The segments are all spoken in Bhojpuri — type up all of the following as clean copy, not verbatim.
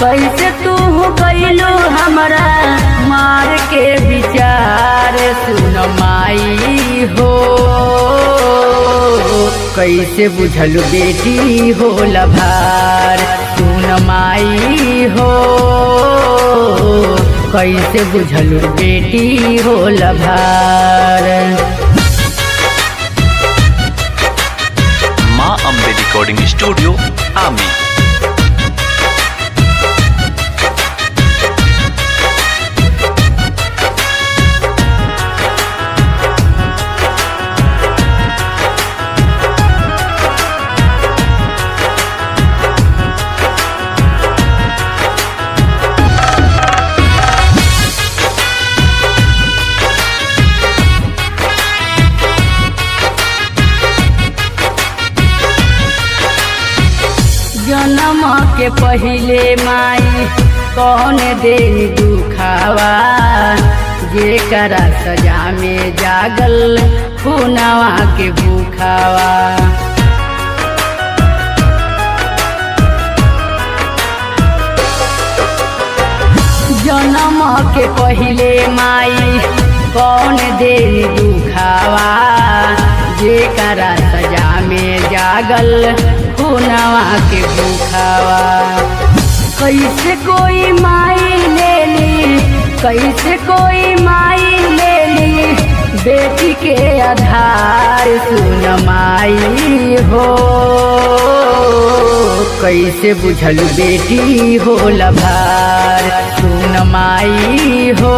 कैसे तू गईलू हमरा मार के विचार सुन माई हो। कैसे बुझल बेटी होला भार सुन माई हो। कैसे बुझल बेटी होला भार। माँ अम्बे रिकॉर्डिंग स्टूडियो आमी। जन्म के पहिले माई कौन देन दुखावा, जेकरा सजा में जागल खुनवा के भूखावा। जन्म के पहिले माई कौन देन दुखावा, जेकरा सजा में जागल खुनवा के भूखावा। कैसे कोई माई ले ली, कैसे कोई माई ले ली बेटी के आधार सुन माई हो। कैसे बुझल बेटी होला भार सुन माई हो।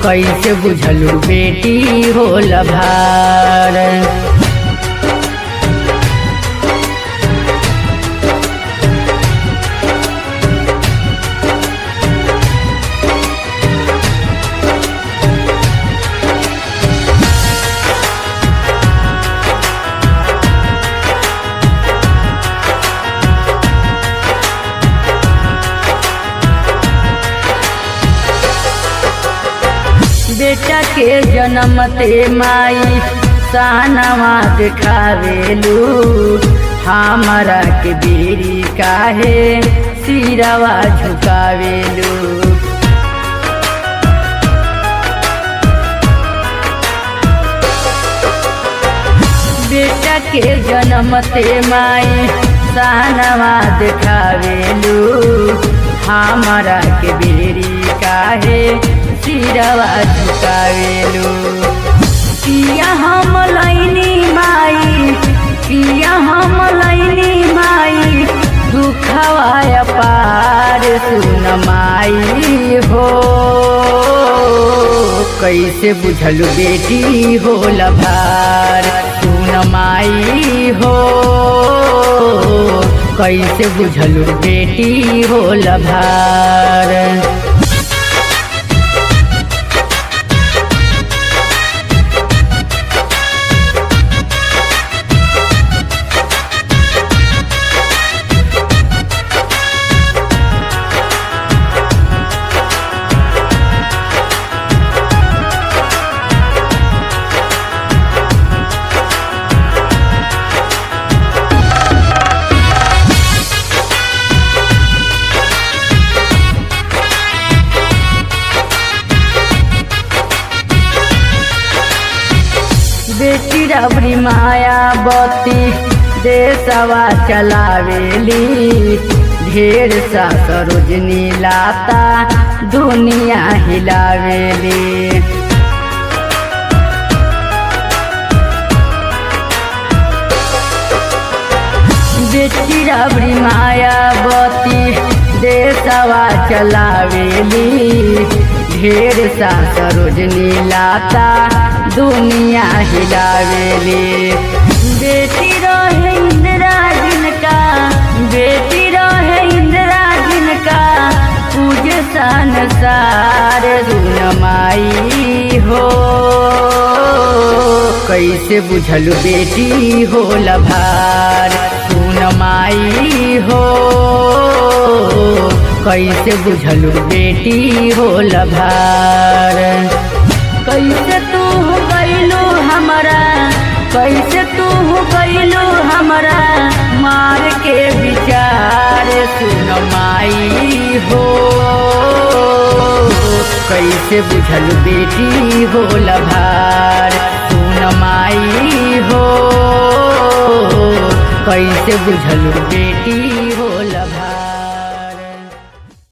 कैसे बुझल बेटी होला भार। बेटा के जन्म ते माई सानवा दिखावेलू, हमारा के बेरी काहे सिरवा झुकावेलू। बेटा के जन्म ते माई सानवा दिखावेलू, हमारा के बेरी काहे सिरवा झुकावेलू। किया हम लैनी माई, किया हम लैनी माई दुखवा अपार सुन माई हो। कैसे बुझल बेटी होला भार सुन माई हो। कैसे बुझल बेटी होला भार। बेटी रबड़ी मायावती देशवा चलावेली, ढेर सा सरोजनी लाता दुनिया हिलावेली। बेटी रबड़ी मायावती देशवा चलावेली, ढेर सा सरोजनी लाता दुनिया हिलावेली। बेटी रहे इंदिरा जिनका, बेटी रहे इंदिरा जिनका पूजे संसार सुन माई हो। कैसे बुझल बेटी होला भार सुन माई हो। कैसे बुझल बेटी होला भार। कैसे तू गईलू हमरा, कैसे तू गईलू हमरा कुमार के विचार सुन माई हो। कैसे बुझल बेटी होला भार सुन माई हो। कैसे बुझल बेटी